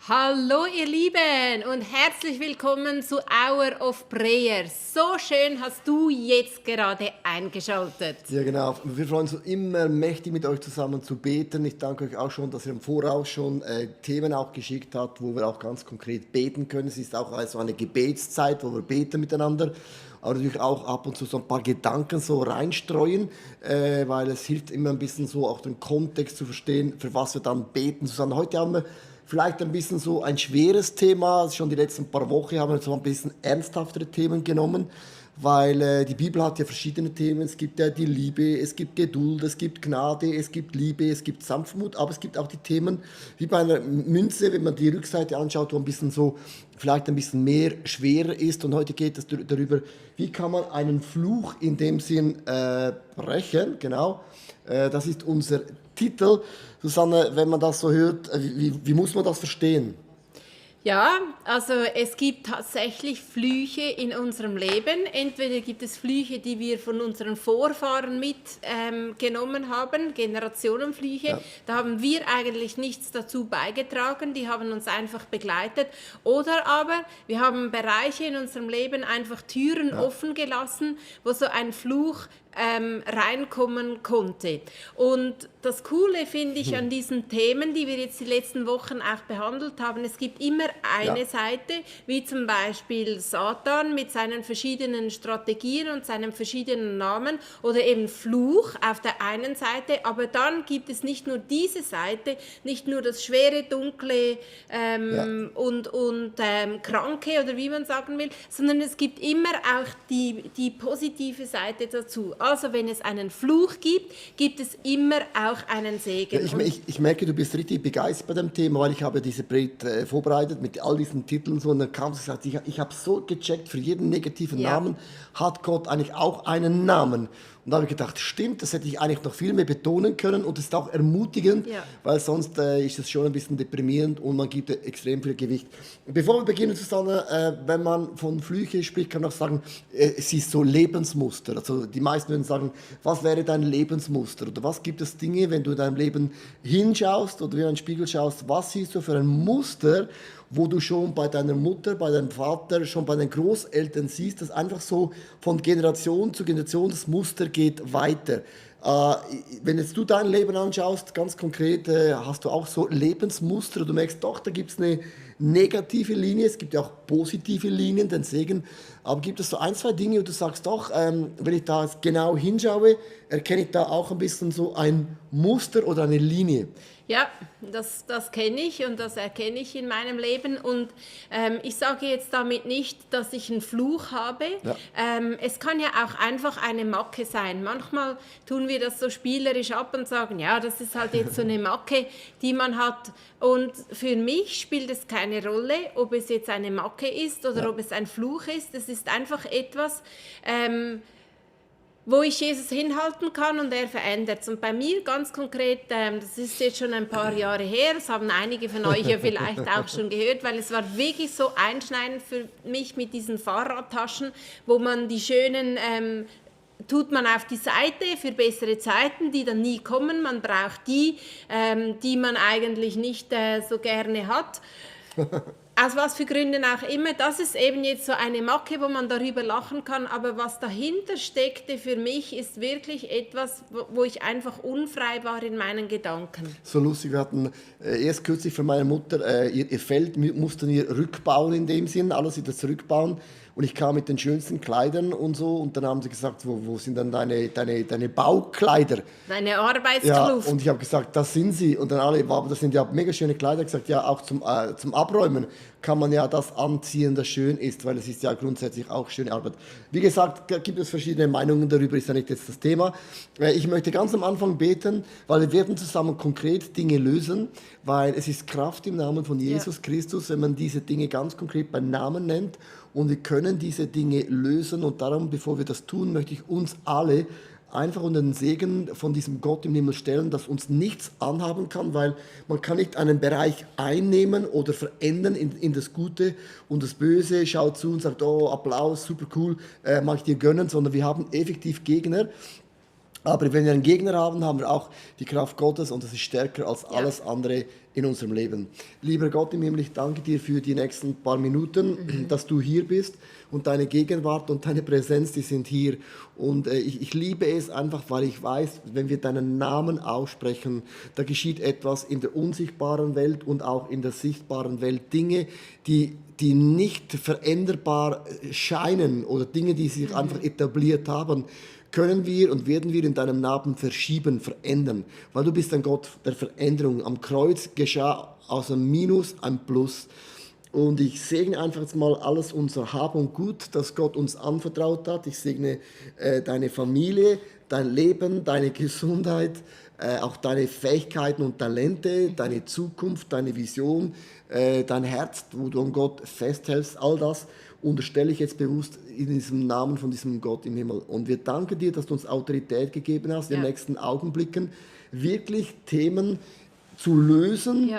Hallo ihr Lieben und herzlich willkommen zu Hour of Prayer. So schön hast du jetzt gerade eingeschaltet. Ja, genau. Wir freuen uns immer mächtig mit euch zusammen zu beten. Ich danke euch auch schon, dass ihr im Voraus schon Themen auch geschickt habt, wo wir auch ganz konkret beten können. Es ist auch also eine Gebetszeit, wo wir beten miteinander. Aber natürlich auch ab und zu so ein paar Gedanken so reinstreuen, weil es hilft immer ein bisschen so auch den Kontext zu verstehen, für was wir dann beten zusammen. Heute haben wir vielleicht ein bisschen so ein schweres Thema. Schon die letzten paar Wochen haben wir so ein bisschen ernsthaftere Themen genommen, weil die Bibel hat ja verschiedene Themen. Es gibt ja die Liebe, es gibt Geduld, es gibt Gnade, es gibt Liebe, es gibt Sanftmut, aber es gibt auch die Themen wie bei einer Münze, wenn man die Rückseite anschaut, wo ein bisschen so vielleicht ein bisschen mehr schwerer ist. Und heute geht es darüber, wie kann man einen Fluch in dem Sinn brechen. Genau, das ist unser Titel. Susanne, wenn man das so hört, wie muss man das verstehen? Ja, also es gibt tatsächlich Flüche in unserem Leben. Entweder gibt es Flüche, die wir von unseren Vorfahren mitgenommen haben, Generationenflüche. Ja. Da haben wir eigentlich nichts dazu beigetragen, die haben uns einfach begleitet. Oder aber wir haben Bereiche in unserem Leben einfach Türen offen gelassen, wo so ein Fluch reinkommen konnte. Und das Coole finde ich an diesen Themen, die wir jetzt die letzten Wochen auch behandelt haben, es gibt immer eine Seite, wie zum Beispiel Satan mit seinen verschiedenen Strategien und seinen verschiedenen Namen oder eben Fluch auf der einen Seite, aber dann gibt es nicht nur diese Seite, nicht nur das schwere, dunkle und Kranke oder wie man sagen will, sondern es gibt immer auch die positive Seite dazu. Also wenn es einen Fluch gibt, gibt es immer auch einen Segen. Ja, ich merke, du bist richtig begeistert bei dem Thema, weil ich habe diese Predigt vorbereitet mit all diesen Titeln so, und dann kam es gesagt, ich habe so gecheckt, für jeden negativen Namen hat Gott eigentlich auch einen Namen. Und da habe ich gedacht, stimmt, das hätte ich eigentlich noch viel mehr betonen können und es ist auch ermutigend, weil sonst ist es schon ein bisschen deprimierend und man gibt extrem viel Gewicht. Bevor wir beginnen, Susanne, wenn man von Flüche spricht, kann man auch sagen, es ist so Lebensmuster. Also die meisten würden sagen, was wäre dein Lebensmuster? Oder was gibt es Dinge, wenn du in deinem Leben hinschaust oder in einen Spiegel schaust, was siehst du für ein Muster, wo du schon bei deiner Mutter, bei deinem Vater, schon bei den Großeltern siehst, dass einfach so von Generation zu Generation das Muster geht weiter. Wenn jetzt du dein Leben anschaust, ganz konkret, hast du auch so Lebensmuster, du merkst doch, da gibt es eine negative Linie, es gibt ja auch positive Linien, den Segen, aber gibt es so ein, zwei Dinge, wo du sagst, doch, wenn ich da genau hinschaue, erkenne ich da auch ein bisschen so ein Muster oder eine Linie. Ja, das kenne ich und das erkenne ich in meinem Leben und ich sage jetzt damit nicht, dass ich einen Fluch habe. Ja. Es kann ja auch einfach eine Macke sein. Manchmal tun wir das so spielerisch ab und sagen, ja, das ist halt jetzt so eine Macke, die man hat. Und für mich spielt es keine Rolle, ob es jetzt eine Macke ist oder ob es ein Fluch ist. Es ist einfach etwas, wo ich Jesus hinhalten kann und er verändert es. Und bei mir ganz konkret, das ist jetzt schon ein paar Jahre her, das haben einige von euch ja vielleicht auch schon gehört, weil es war wirklich so einschneidend für mich mit diesen Fahrradtaschen, wo man die schönen tut man auf die Seite für bessere Zeiten, die dann nie kommen. Man braucht die, die man eigentlich nicht so gerne hat. Aus was für Gründen auch immer, das ist eben jetzt so eine Macke, wo man darüber lachen kann, aber was dahinter steckte für mich, ist wirklich etwas, wo ich einfach unfrei war in meinen Gedanken. So lustig, wir hatten erst kürzlich von meiner Mutter, ihr Feld mussten wir rückbauen in dem Sinn, alles wieder zurückbauen. Und ich kam mit den schönsten Kleidern und so und dann haben sie gesagt, wo sind dann deine Baukleider? Deine Ja, Arbeitskluft. und ich habe gesagt, das sind sie. Und dann alle, aber das sind ja mega schöne Kleider. Ich habe gesagt, ja, auch zum Abräumen kann man ja das anziehen, das schön ist, weil es ist ja grundsätzlich auch schöne Arbeit. Wie gesagt, gibt es verschiedene Meinungen darüber, ist ja nicht jetzt das Thema. Ich möchte ganz am Anfang beten, weil wir werden zusammen konkret Dinge lösen, weil es ist Kraft im Namen von Jesus Christus, wenn man diese Dinge ganz konkret beim Namen nennt. Und wir können diese Dinge lösen. Und darum, bevor wir das tun, möchte ich uns alle einfach unter den Segen von diesem Gott im Himmel stellen, dass uns nichts anhaben kann, weil man kann nicht einen Bereich einnehmen oder verändern in das Gute und das Böse, schaut zu und sagt, oh, Applaus, super cool, mag ich dir gönnen, sondern wir haben effektiv Gegner. Aber wenn wir einen Gegner haben, haben wir auch die Kraft Gottes und das ist stärker als alles andere in unserem Leben. Lieber Gott im Himmel, ich danke dir für die nächsten paar Minuten, dass du hier bist und deine Gegenwart und deine Präsenz, die sind hier. Und ich liebe es einfach, weil ich weiß, wenn wir deinen Namen aussprechen, da geschieht etwas in der unsichtbaren Welt und auch in der sichtbaren Welt. Dinge, die nicht veränderbar scheinen oder Dinge, die sich einfach etabliert haben, können wir und werden wir in deinem Namen verschieben, verändern. Weil du bist ein Gott der Veränderung. Am Kreuz geschah aus einem Minus ein Plus. Und ich segne einfach jetzt mal alles unser Hab und Gut, das Gott uns anvertraut hat. Ich segne deine Familie, dein Leben, deine Gesundheit, auch deine Fähigkeiten und Talente, deine Zukunft, deine Vision, dein Herz, wo du an Gott festhältst. All das unterstelle ich jetzt bewusst in diesem Namen von diesem Gott im Himmel. Und wir danken dir, dass du uns Autorität gegeben hast, in den nächsten Augenblicken wirklich Themen zu lösen,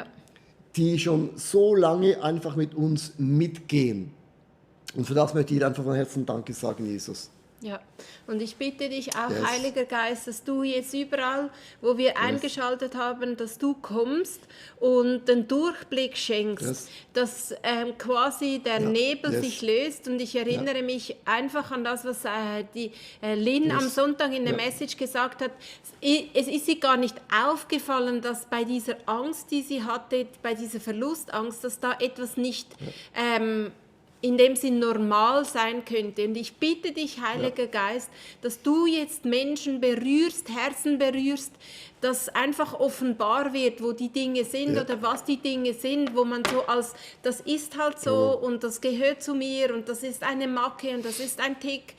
die schon so lange einfach mit uns mitgehen. Und für das möchte ich dir einfach von Herzen Danke sagen, Jesus. Ja, und ich bitte dich auch, Heiliger Geist, dass du jetzt überall, wo wir eingeschaltet haben, dass du kommst und den Durchblick schenkst, dass quasi der Nebel sich löst. Und ich erinnere mich einfach an das, was die Lynn am Sonntag in der Message gesagt hat. Es ist ihr gar nicht aufgefallen, dass bei dieser Angst, die sie hatte, bei dieser Verlustangst, dass da etwas nicht in dem Sinn normal sein könnte. Und ich bitte dich, Heiliger Geist, dass du jetzt Menschen berührst, Herzen berührst, dass einfach offenbar wird, wo die Dinge sind oder was die Dinge sind, wo man so als, das ist halt so und das gehört zu mir und das ist eine Macke und das ist ein Tick,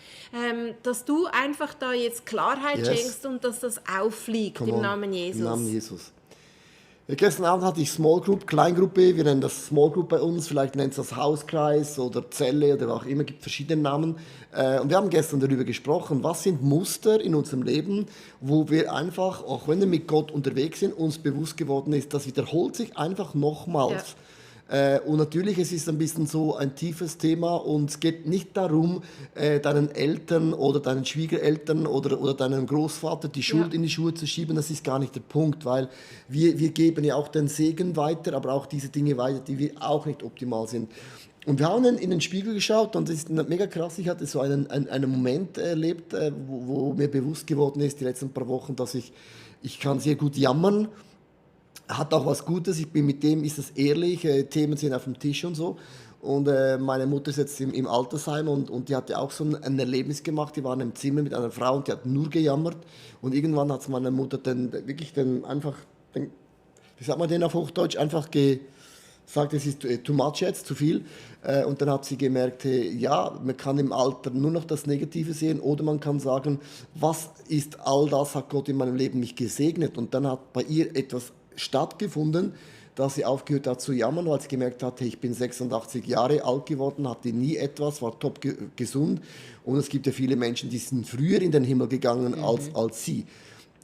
dass du einfach da jetzt Klarheit schenkst und dass das auffliegt im Namen Jesus. Im Namen Jesus. Gestern Abend hatte ich Small Group, Kleingruppe, wir nennen das Small Group bei uns, vielleicht nennt es das Hauskreis oder Zelle oder auch immer, gibt verschiedene Namen. Und wir haben gestern darüber gesprochen, was sind Muster in unserem Leben, wo wir einfach, auch wenn wir mit Gott unterwegs sind, uns bewusst geworden ist, das wiederholt sich einfach nochmals. Und natürlich, es ist ein bisschen so ein tiefes Thema und es geht nicht darum, deinen Eltern oder deinen Schwiegereltern oder deinem Großvater die Schuld in die Schuhe zu schieben. Das ist gar nicht der Punkt, weil wir geben ja auch den Segen weiter, aber auch diese Dinge weiter, die wir auch nicht optimal sind. Und wir haben in den Spiegel geschaut und das ist mega krass. Ich hatte so einen Moment erlebt, wo mir bewusst geworden ist, die letzten paar Wochen, dass ich kann sehr gut jammern. Hat auch was Gutes, ich bin mit dem, ist es ehrlich, Themen sind auf dem Tisch und so. Und meine Mutter ist jetzt im Altersheim und die hatte auch so ein Erlebnis gemacht, die waren im Zimmer mit einer Frau und die hat nur gejammert. Und irgendwann hat meine Mutter wie sagt man den auf Hochdeutsch, einfach gesagt, es ist too much jetzt, zu viel. Und dann hat sie gemerkt, ja, man kann im Alter nur noch das Negative sehen oder man kann sagen, was ist all das, hat Gott in meinem Leben mich gesegnet. Und dann hat bei ihr etwas stattgefunden, dass sie aufgehört hat zu jammern, weil sie gemerkt hat, hey, ich bin 86 Jahre alt geworden, hatte nie etwas, war top gesund und es gibt ja viele Menschen, die sind früher in den Himmel gegangen als sie.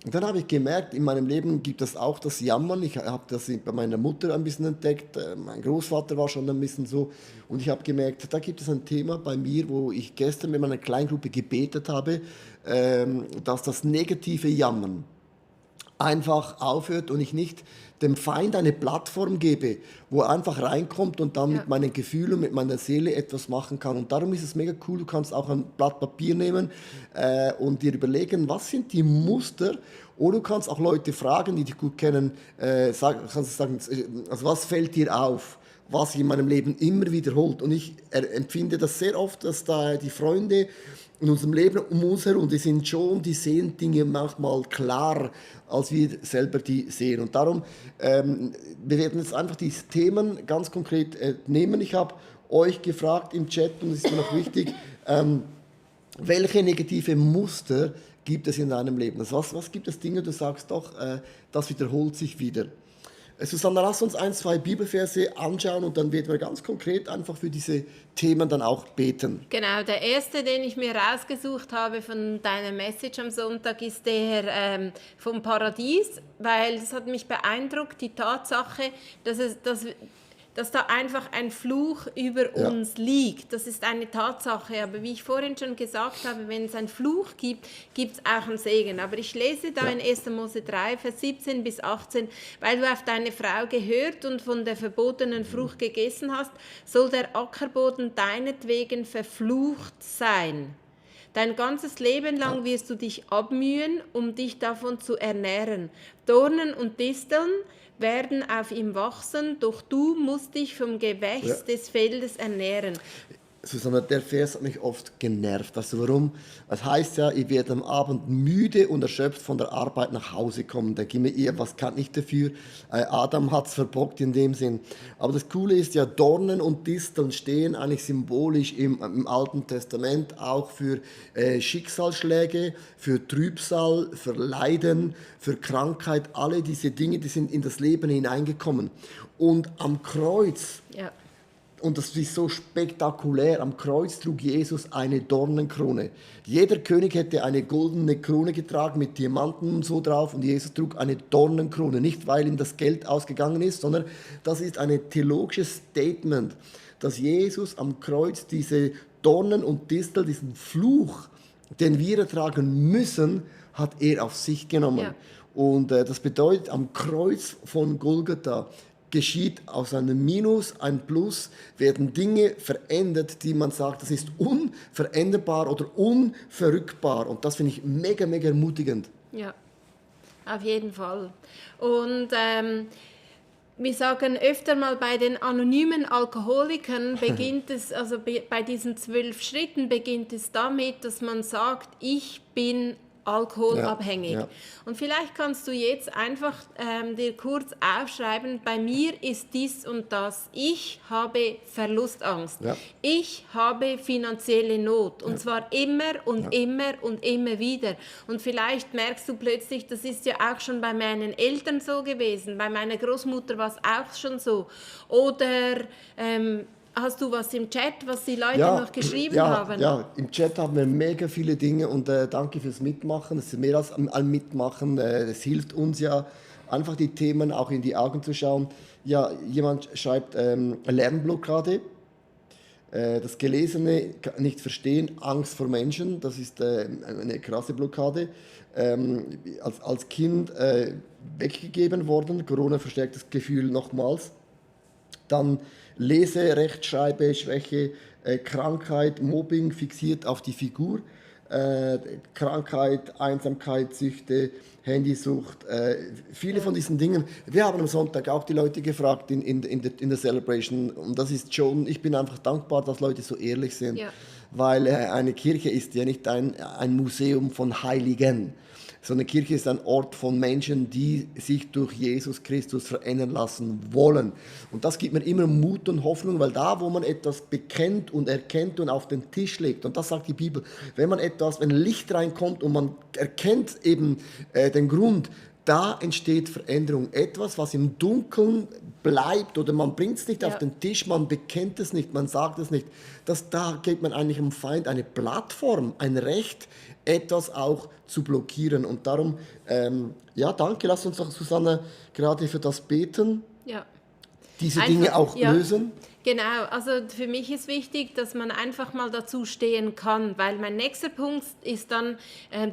Und dann habe ich gemerkt, in meinem Leben gibt es auch das Jammern. Ich habe das bei meiner Mutter ein bisschen entdeckt, mein Großvater war schon ein bisschen so und ich habe gemerkt, da gibt es ein Thema bei mir, wo ich gestern mit meiner Kleingruppe gebetet habe, dass das negative Jammern einfach aufhört und ich nicht dem Feind eine Plattform gebe, wo er einfach reinkommt und dann mit meinen Gefühlen, mit meiner Seele etwas machen kann. Und darum ist es mega cool, du kannst auch ein Blatt Papier nehmen und dir überlegen, was sind die Muster, oder du kannst auch Leute fragen, die dich gut kennen, kannst du sagen, also was fällt dir auf, was sich in meinem Leben immer wiederholt. Und ich empfinde das sehr oft, dass da die Freunde in unserem Leben um uns herum, die sehen Dinge manchmal klar, als wir selber die sehen. Und darum, wir werden jetzt einfach diese Themen ganz konkret nehmen. Ich habe euch gefragt im Chat, und es ist mir noch wichtig, welche negative Muster gibt es in deinem Leben? Also was gibt es Dinge, du sagst doch, das wiederholt sich wieder. Susanna, lass uns 1, 2 Bibelverse anschauen und dann werden wir ganz konkret einfach für diese Themen dann auch beten. Genau, der erste, den ich mir rausgesucht habe von deiner Message am Sonntag, ist der vom Paradies, weil es hat mich beeindruckt, die Tatsache, dass dass da einfach ein Fluch über uns liegt. Das ist eine Tatsache. Aber wie ich vorhin schon gesagt habe, wenn es einen Fluch gibt, gibt es auch einen Segen. Aber ich lese da in 1. Mose 3, Vers 17 bis 18, weil du auf deine Frau gehört und von der verbotenen Frucht gegessen hast, soll der Ackerboden deinetwegen verflucht sein. Dein ganzes Leben lang wirst du dich abmühen, um dich davon zu ernähren. Dornen und Disteln werden auf ihm wachsen, doch du musst dich vom Gewächs des Feldes ernähren. Susanne, der Vers hat mich oft genervt. Weißt du warum? Es heißt ja, ich werde am Abend müde und erschöpft von der Arbeit nach Hause kommen. Da gib mir eher, was kann ich dafür? Adam hat es verbockt in dem Sinn. Aber das Coole ist ja, Dornen und Disteln stehen eigentlich symbolisch im Alten Testament auch für Schicksalsschläge, für Trübsal, für Leiden, für Krankheit. Alle diese Dinge, die sind in das Leben hineingekommen. Und am Kreuz... Ja. Und das ist so spektakulär. Am Kreuz trug Jesus eine Dornenkrone. Jeder König hätte eine goldene Krone getragen mit Diamanten und so drauf. Und Jesus trug eine Dornenkrone. Nicht, weil ihm das Geld ausgegangen ist, sondern das ist ein theologisches Statement, dass Jesus am Kreuz diese Dornen und Distel, diesen Fluch, den wir ertragen müssen, hat er auf sich genommen. Ja. Und das bedeutet, am Kreuz von Golgatha geschieht aus einem Minus ein Plus, werden Dinge verändert, die man sagt, das ist unveränderbar oder unverrückbar. Und das finde ich mega, mega ermutigend. Ja, auf jeden Fall. Und wir sagen öfter mal, bei den anonymen Alkoholikern beginnt es, also bei diesen 12 Schritten beginnt es damit, dass man sagt, ich bin alkoholabhängig. Ja. Und vielleicht kannst du jetzt einfach dir kurz aufschreiben, bei mir ist dies und das. Ich habe Verlustangst. Ja. Ich habe finanzielle Not. Und zwar immer und immer und immer wieder. Und vielleicht merkst du plötzlich, das ist ja auch schon bei meinen Eltern so gewesen. Bei meiner Großmutter war es auch schon so. Oder... hast du was im Chat, was die Leute noch geschrieben haben? Ja, im Chat haben wir mega viele Dinge und danke fürs Mitmachen. Es ist mehr als ein Mitmachen. Es hilft uns ja, einfach die Themen auch in die Augen zu schauen. Ja, jemand schreibt Lernblockade. Das Gelesene nicht verstehen, Angst vor Menschen, das ist eine krasse Blockade. Als Kind weggegeben worden, Corona verstärkt das Gefühl nochmals. Dann Lese-, Rechtschreibe-Schwäche, Krankheit, Mobbing fixiert auf die Figur, Krankheit, Einsamkeit, Süchte, Handysucht, viele von diesen Dingen. Wir haben am Sonntag auch die Leute gefragt in der Celebration und das ist schon, ich bin einfach dankbar, dass Leute so ehrlich sind, weil eine Kirche ist ja nicht ein Museum von Heiligen. So eine Kirche ist ein Ort von Menschen, die sich durch Jesus Christus verändern lassen wollen. Und das gibt mir immer Mut und Hoffnung, weil da, wo man etwas bekennt und erkennt und auf den Tisch legt, und das sagt die Bibel, wenn Licht reinkommt und man erkennt eben den Grund, da entsteht Veränderung. Etwas, was im Dunkeln bleibt oder man bringt es nicht auf den Tisch, man bekennt es nicht, man sagt es nicht. Da gibt man eigentlich dem Feind eine Plattform, ein Recht, etwas auch zu blockieren. Und darum, danke, lass uns doch, Susanne, gerade für das beten, diese Dinge auch lösen. Genau, also für mich ist wichtig, dass man einfach mal dazu stehen kann, weil mein nächster Punkt ist dann,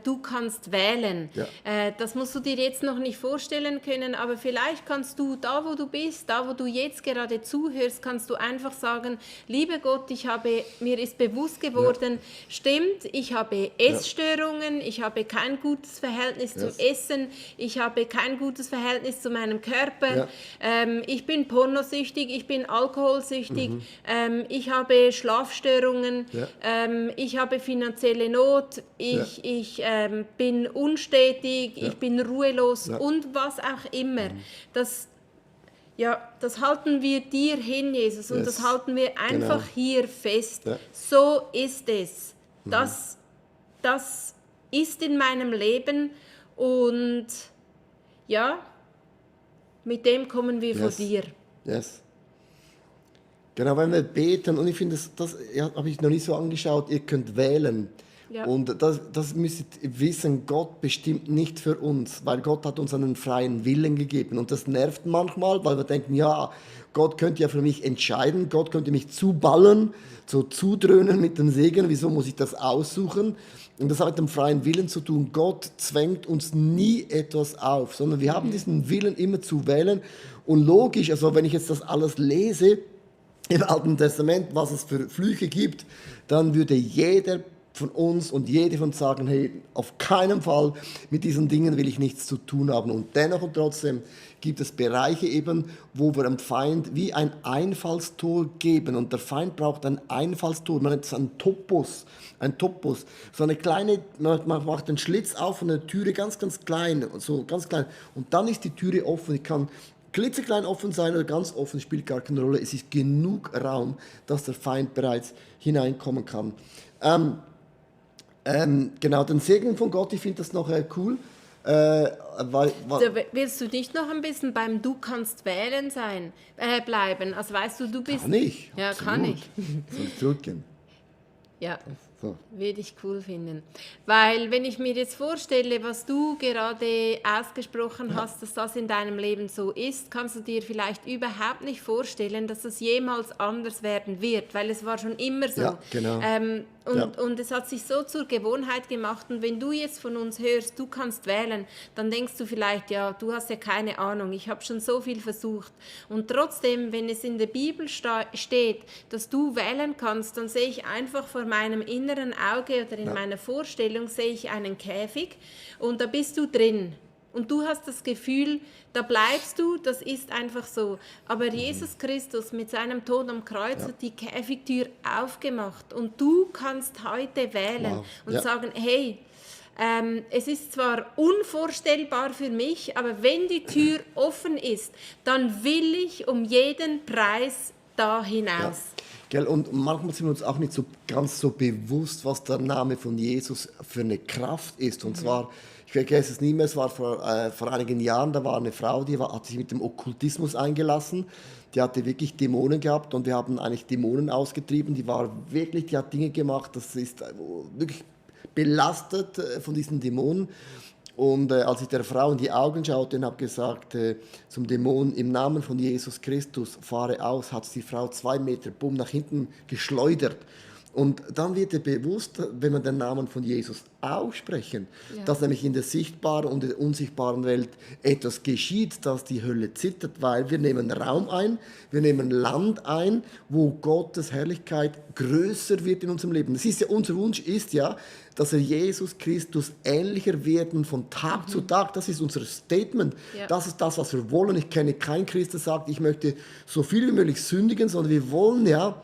du kannst wählen. Ja. Das musst du dir jetzt noch nicht vorstellen können, aber vielleicht kannst du da, wo du bist, da, wo du jetzt gerade zuhörst, kannst du einfach sagen, lieber Gott, mir ist bewusst geworden, stimmt, ich habe Essstörungen, ich habe kein gutes Verhältnis zum Essen, ich habe kein gutes Verhältnis zu meinem Körper, ich bin pornosüchtig, ich bin alkoholsüchtig, ich habe Schlafstörungen, ich habe finanzielle Not, ich bin unstetig, ich bin ruhelos und was auch immer. Das halten wir dir hin, Jesus, und das halten wir einfach hier fest. Ja. So ist es. Das ist in meinem Leben und mit dem kommen wir vor dir. Yes. Genau, wenn wir beten, und ich finde, das habe ich noch nicht so angeschaut, ihr könnt wählen. Ja. Und das müsst ihr wissen, Gott bestimmt nicht für uns, weil Gott hat uns einen freien Willen gegeben. Und das nervt manchmal, weil wir denken, ja, Gott könnte ja für mich entscheiden, Gott könnte mich zuballern, so zudröhnen mit dem Segen, wieso muss ich das aussuchen? Und das hat mit dem freien Willen zu tun. Gott zwängt uns nie etwas auf, sondern wir haben diesen Willen immer zu wählen. Und logisch, also wenn ich jetzt das alles lese, im Alten Testament, was es für Flüche gibt, dann würde jeder von uns und jede von uns sagen, hey, auf keinen Fall mit diesen Dingen will ich nichts zu tun haben. Und dennoch und trotzdem gibt es Bereiche eben, wo wir dem Feind wie ein Einfallstor geben. Und der Feind braucht ein Einfallstor, man nennt es ein Topos. So eine kleine, man macht den Schlitz auf von der Türe ganz, ganz klein, so ganz klein. Und dann ist die Türe offen. Ich kann klitzeklein offen sein oder ganz offen, spielt gar keine Rolle. Es ist genug Raum, dass der Feind bereits hineinkommen kann. Genau, den Segen von Gott, ich finde das noch cool. Willst du nicht noch ein bisschen beim Du kannst wählen bleiben? Also weißt du, du bist... Kann ich. Ja, absolut. kann ich. Soll ich zurückgehen? Ja. So. Würde ich cool finden. Weil wenn ich mir jetzt vorstelle, was du gerade ausgesprochen hast, dass das in deinem Leben so ist, kannst du dir vielleicht überhaupt nicht vorstellen, dass das jemals anders werden wird, weil es war schon immer so. Ja, genau. Und es hat sich so zur Gewohnheit gemacht. Und wenn du jetzt von uns hörst, du kannst wählen, dann denkst du vielleicht, ja, du hast ja keine Ahnung, ich habe schon so viel versucht. Und trotzdem, wenn es in der Bibel steht, dass du wählen kannst, dann sehe ich einfach vor meinem inneren Auge oder in meiner Vorstellung sehe ich einen Käfig und da bist du drin. Und du hast das Gefühl, da bleibst du, das ist einfach so. Aber Jesus Christus mit seinem Tod am Kreuz hat die Käfigtür aufgemacht. Und du kannst heute wählen und sagen, hey, es ist zwar unvorstellbar für mich, aber wenn die Tür offen ist, dann will ich um jeden Preis da hinaus. Ja. Und manchmal sind wir uns auch nicht so ganz so bewusst, was der Name von Jesus für eine Kraft ist. Und zwar, ich vergesse es nie mehr, es war vor einigen Jahren, da war eine Frau, hat sich mit dem Okkultismus eingelassen. Die hatte wirklich Dämonen gehabt und wir haben eigentlich Dämonen ausgetrieben. Die hat Dinge gemacht, das ist wirklich belastet von diesen Dämonen. Und als ich der Frau in die Augen schaute und habe gesagt zum Dämon, im Namen von Jesus Christus, fahre aus, hat die Frau 2 Meter bumm, nach hinten geschleudert. Und dann wird dir bewusst, wenn wir den Namen von Jesus aussprechen, dass nämlich in der sichtbaren und der unsichtbaren Welt etwas geschieht, dass die Hölle zittert, weil wir nehmen Raum ein, wir nehmen Land ein, wo Gottes Herrlichkeit größer wird in unserem Leben. Das ist ja, unser Wunsch ist ja, dass wir Jesus Christus ähnlicher werden von Tag zu Tag. Das ist unser Statement. Ja. Das ist das, was wir wollen. Ich kenne keinen Christ, der sagt, ich möchte so viel wie möglich sündigen, sondern wir wollen ja,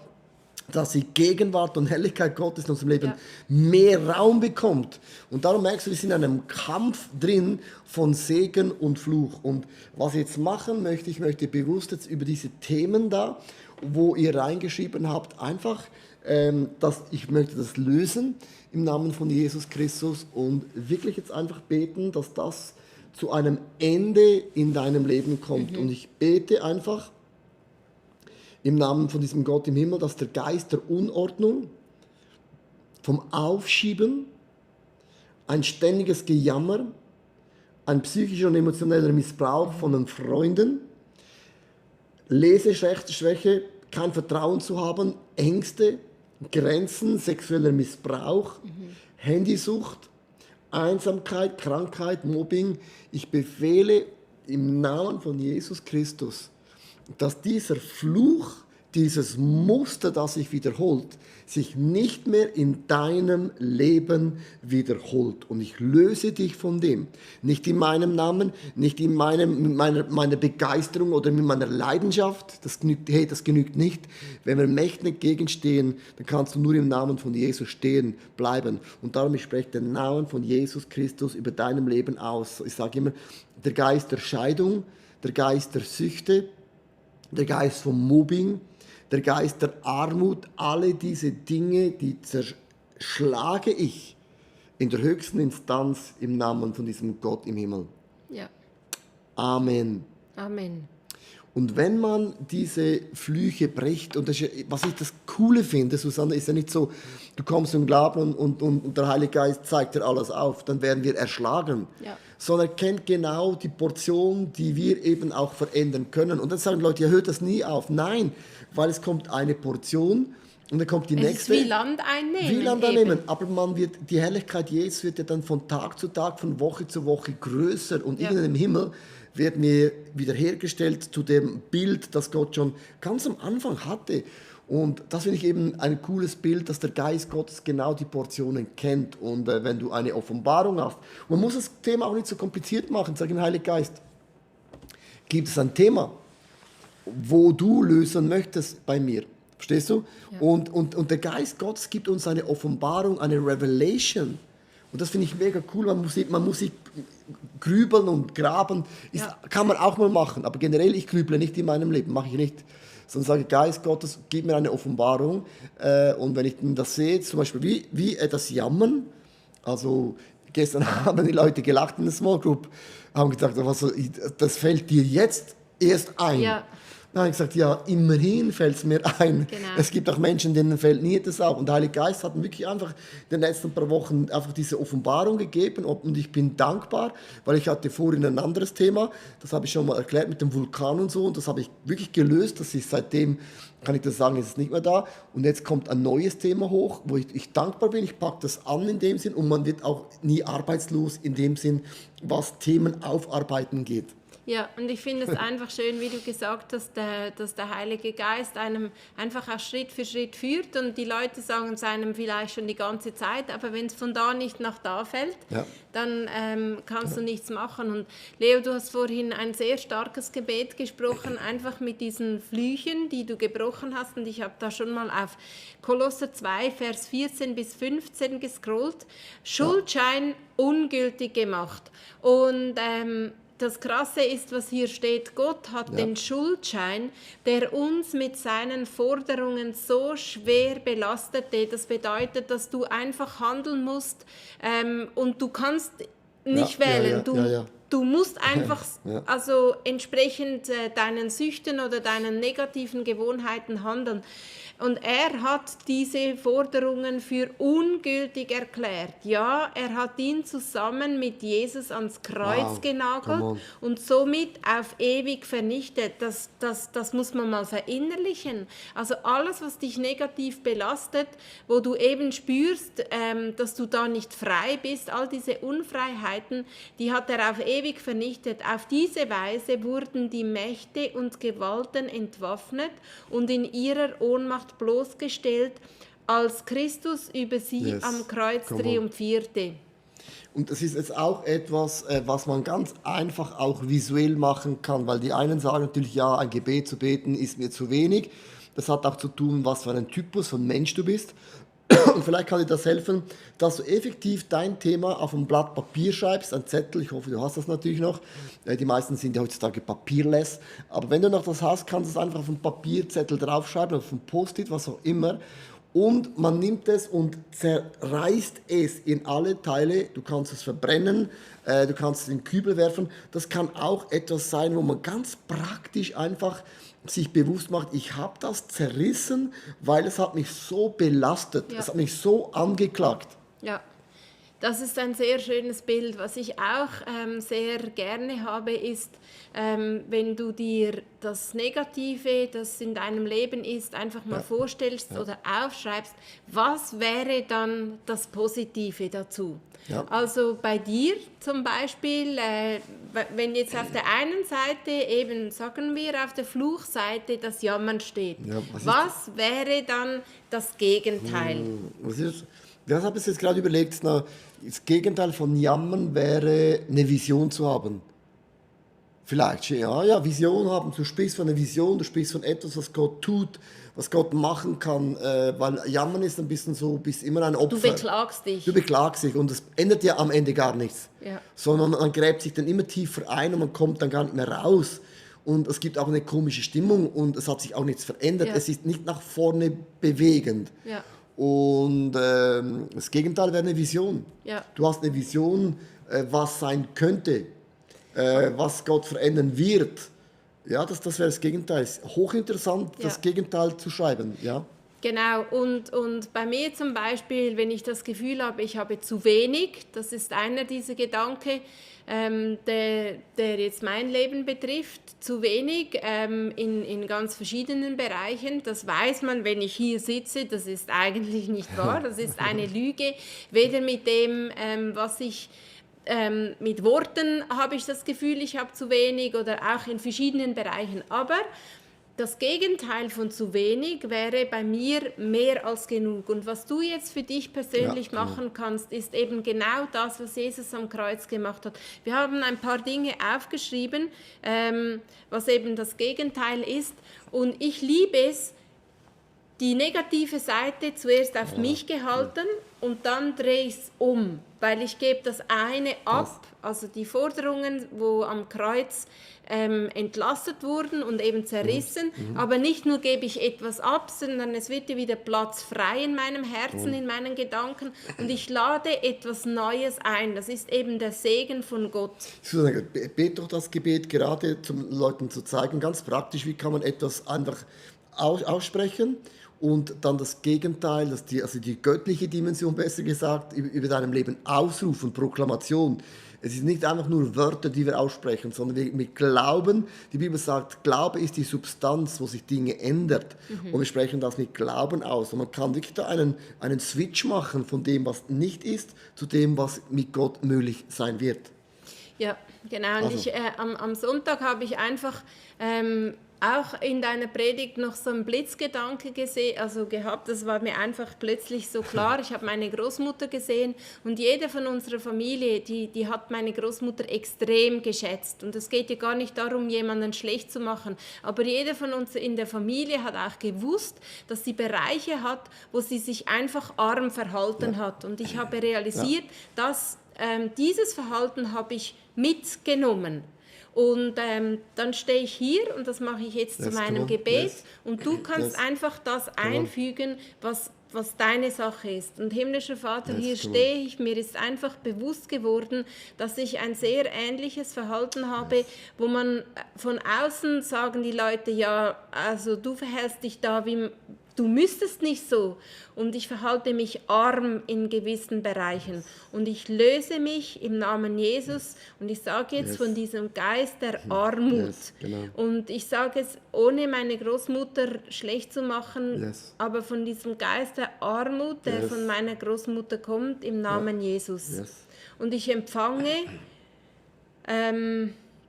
dass die Gegenwart und Herrlichkeit Gottes in unserem Leben mehr Raum bekommt. Und darum merkst du, wir sind in einem Kampf drin von Segen und Fluch. Und was ich jetzt machen möchte, ich möchte bewusst jetzt über diese Themen da, wo ihr reingeschrieben habt, einfach, ich möchte das lösen im Namen von Jesus Christus und wirklich jetzt einfach beten, dass das zu einem Ende in deinem Leben kommt. Und ich bete einfach, im Namen von diesem Gott im Himmel, dass der Geist der Unordnung, vom Aufschieben, ein ständiges Gejammer, ein psychischer und emotioneller Missbrauch von den Freunden, Leseschwäche, kein Vertrauen zu haben, Ängste, Grenzen, sexueller Missbrauch, Handysucht, Einsamkeit, Krankheit, Mobbing. Ich befehle im Namen von Jesus Christus, dass dieser Fluch, dieses Muster, das sich wiederholt, sich nicht mehr in deinem Leben wiederholt. Und ich löse dich von dem. Nicht in meinem Namen, nicht in meiner Begeisterung oder mit meiner Leidenschaft. Das genügt nicht. Wenn wir mächtig gegenstehen, dann kannst du nur im Namen von Jesus stehen bleiben. Und darum, ich spreche den Namen von Jesus Christus über deinem Leben aus. Ich sage immer, der Geist der Scheidung, der Geist der Süchte, der Geist vom Mobbing, der Geist der Armut, alle diese Dinge, die zerschlage ich in der höchsten Instanz im Namen von diesem Gott im Himmel. Ja. Amen. Amen. Und wenn man diese Flüche bricht, und das ist, was ich das Coole finde, Susanne, ist ja nicht so, du kommst im Glauben und der Heilige Geist zeigt dir alles auf, dann werden wir erschlagen. Ja. Sondern er kennt genau die Portion, die wir eben auch verändern können. Und dann sagen Leute, ihr hört das nie auf. Nein, weil es kommt eine Portion und dann kommt die nächste. Es ist wie Land einnehmen. Wie Land einnehmen. Aber die Herrlichkeit Jesus wird ja dann von Tag zu Tag, von Woche zu Woche größer. Und irgendwann im Himmel werden wir wiederhergestellt zu dem Bild, das Gott schon ganz am Anfang hatte. Und das finde ich eben ein cooles Bild, dass der Geist Gottes genau die Portionen kennt. Und wenn du eine Offenbarung hast, man muss das Thema auch nicht so kompliziert machen, sagen, Heiliger Geist, gibt es ein Thema, wo du lösen möchtest bei mir? Verstehst du? Ja. Und der Geist Gottes gibt uns eine Offenbarung, eine Revelation. Und das finde ich mega cool. Man muss sich grübeln und graben. Kann man auch mal machen. Aber generell, ich grüble nicht in meinem Leben. Mache ich nicht. Sondern sage, Geist Gottes, gib mir eine Offenbarung. Und wenn ich das sehe, zum Beispiel wie das Jammern. Also gestern haben die Leute gelacht in der Small Group. Haben gesagt, das fällt dir jetzt erst ein. Ja. Dann habe ich gesagt, ja, immerhin fällt es mir ein. Genau. Es gibt auch Menschen, denen fällt nie das auf. Und der Heilige Geist hat mir wirklich einfach in den letzten paar Wochen einfach diese Offenbarung gegeben. Und ich bin dankbar, weil ich hatte vorhin ein anderes Thema. Das habe ich schon mal erklärt mit dem Vulkan und so. Und das habe ich wirklich gelöst. Das ist seitdem, kann ich das sagen, ist es nicht mehr da. Und jetzt kommt ein neues Thema hoch, wo ich dankbar bin. Ich packe das an in dem Sinn. Und man wird auch nie arbeitslos in dem Sinn, was Themen aufarbeiten geht. Ja, und ich finde es einfach schön, wie du gesagt hast, dass der Heilige Geist einem einfach auch Schritt für Schritt führt und die Leute sagen es einem vielleicht schon die ganze Zeit, aber wenn es von da nicht nach da fällt, dann kannst du nichts machen. Und Leo, du hast vorhin ein sehr starkes Gebet gesprochen, einfach mit diesen Flüchen, die du gebrochen hast, und ich habe da schon mal auf Kolosser 2, Vers 14 bis 15 gescrollt, Schuldschein ungültig gemacht. Und das Krasse ist, was hier steht, Gott hat den Schuldschein, der uns mit seinen Forderungen so schwer belastete. Das bedeutet, dass du einfach handeln musst und du kannst nicht wählen. Du musst einfach also entsprechend deinen Süchten oder deinen negativen Gewohnheiten handeln. Und er hat diese Forderungen für ungültig erklärt. Ja, er hat ihn zusammen mit Jesus ans Kreuz genagelt und somit auf ewig vernichtet. Das muss man mal verinnerlichen. Also alles, was dich negativ belastet, wo du eben spürst, dass du da nicht frei bist, all diese Unfreiheiten, die hat er auf ewig vernichtet. Auf diese Weise wurden die Mächte und Gewalten entwaffnet und in ihrer Ohnmacht bloßgestellt, als Christus über sie am Kreuz triumphierte. Und das ist jetzt auch etwas, was man ganz einfach auch visuell machen kann, weil die einen sagen natürlich, ja, ein Gebet zu beten ist mir zu wenig. Das hat auch zu tun, was für ein Typus von Mensch du bist. Und vielleicht kann dir das helfen, dass du effektiv dein Thema auf ein Blatt Papier schreibst, ein Zettel, ich hoffe, du hast das natürlich noch. Die meisten sind ja heutzutage papierless. Aber wenn du noch das hast, kannst du es einfach auf einen Papierzettel draufschreiben, auf ein Post-it, was auch immer. Und man nimmt es und zerreißt es in alle Teile. Du kannst es verbrennen, du kannst es in den Kübel werfen. Das kann auch etwas sein, wo man ganz praktisch einfach sich bewusst macht, ich habe das zerrissen, weil es hat mich so belastet, es hat mich so angeklagt. Ja, das ist ein sehr schönes Bild. Was ich auch sehr gerne habe, ist, wenn du dir das Negative, das in deinem Leben ist, einfach mal vorstellst oder aufschreibst, was wäre dann das Positive dazu? Ja. Also bei dir zum Beispiel, wenn jetzt auf der einen Seite eben, sagen wir, auf der Fluchseite das Jammern steht, was wäre dann das Gegenteil? Ich habe es jetzt gerade überlegt, das Gegenteil von Jammern wäre, eine Vision zu haben. Vielleicht, ja, Vision haben. Du sprichst von einer Vision, du sprichst von etwas, was Gott tut, was Gott machen kann. Weil Jammern ist ein bisschen so, du bist immer ein Opfer. Du beklagst dich. Du beklagst dich und es ändert ja am Ende gar nichts. Ja. Sondern man gräbt sich dann immer tiefer ein und man kommt dann gar nicht mehr raus. Und es gibt auch eine komische Stimmung und es hat sich auch nichts verändert. Ja. Es ist nicht nach vorne bewegend. Ja. Und das Gegenteil wäre eine Vision. Ja. Du hast eine Vision, was sein könnte, was Gott verändern wird. Ja, das wäre das Gegenteil. Hochinteressant, Ja. das Gegenteil zu schreiben. Ja. Genau, und bei mir zum Beispiel, wenn ich das Gefühl habe, ich habe zu wenig, das ist einer dieser Gedanken, der jetzt mein Leben betrifft, zu wenig in ganz verschiedenen Bereichen. Das weiß man, wenn ich hier sitze, das ist eigentlich nicht wahr, das ist eine Lüge, weder mit dem, was ich mit Worten habe ich das Gefühl, ich habe zu wenig oder auch in verschiedenen Bereichen, aber das Gegenteil von zu wenig wäre bei mir mehr als genug. Und was du jetzt für dich persönlich machen kannst, ist eben genau das, was Jesus am Kreuz gemacht hat. Wir haben ein paar Dinge aufgeschrieben, was eben das Gegenteil ist. Und ich liebe es, die negative Seite zuerst auf mich gehalten und dann drehe ich es um, weil ich gebe das eine ab, also die Forderungen, wo am Kreuz entlastet wurden und eben zerrissen, aber nicht nur gebe ich etwas ab, sondern es wird wieder Platz frei in meinem Herzen, in meinen Gedanken und ich lade etwas Neues ein. Das ist eben der Segen von Gott. Susanne, bete doch das Gebet gerade, um Leuten zu zeigen, ganz praktisch, wie kann man etwas einfach aussprechen und dann das Gegenteil, also die göttliche Dimension, besser gesagt, über deinem Leben ausrufen, Proklamation. Es ist nicht einfach nur Wörter, die wir aussprechen, sondern wir glauben, die Bibel sagt, Glaube ist die Substanz, wo sich Dinge ändert. Und wir sprechen das mit Glauben aus. Und man kann wirklich da einen Switch machen von dem, was nicht ist, zu dem, was mit Gott möglich sein wird. Ja, genau. Und Also. am Sonntag habe ich einfach auch in deiner Predigt noch so einen Blitzgedanke gehabt. Das war mir einfach plötzlich so klar. Ich habe meine Großmutter gesehen und jede von unserer Familie, die hat meine Großmutter extrem geschätzt. Und es geht ja gar nicht darum, jemanden schlecht zu machen. Aber jeder von uns in der Familie hat auch gewusst, dass sie Bereiche hat, wo sie sich einfach arm verhalten hat. Und ich habe realisiert, dass dieses Verhalten habe ich mitgenommen. Und dann stehe ich hier und das mache ich jetzt zu meinem Gebet und du kannst einfach das einfügen, was deine Sache ist. Und himmlischer Vater, hier stehe ich, mir ist einfach bewusst geworden, dass ich ein sehr ähnliches Verhalten habe, wo man von außen sagen die Leute, ja, also du verhältst dich da wie... Du müsstest nicht so. Und ich verhalte mich arm in gewissen Bereichen. Und ich löse mich im Namen Jesus. Und ich sage jetzt von diesem Geist der Armut. Und ich sage es, ohne meine Großmutter schlecht zu machen, aber von diesem Geist der Armut, der von meiner Großmutter kommt, im Namen Jesus. Und ich empfange,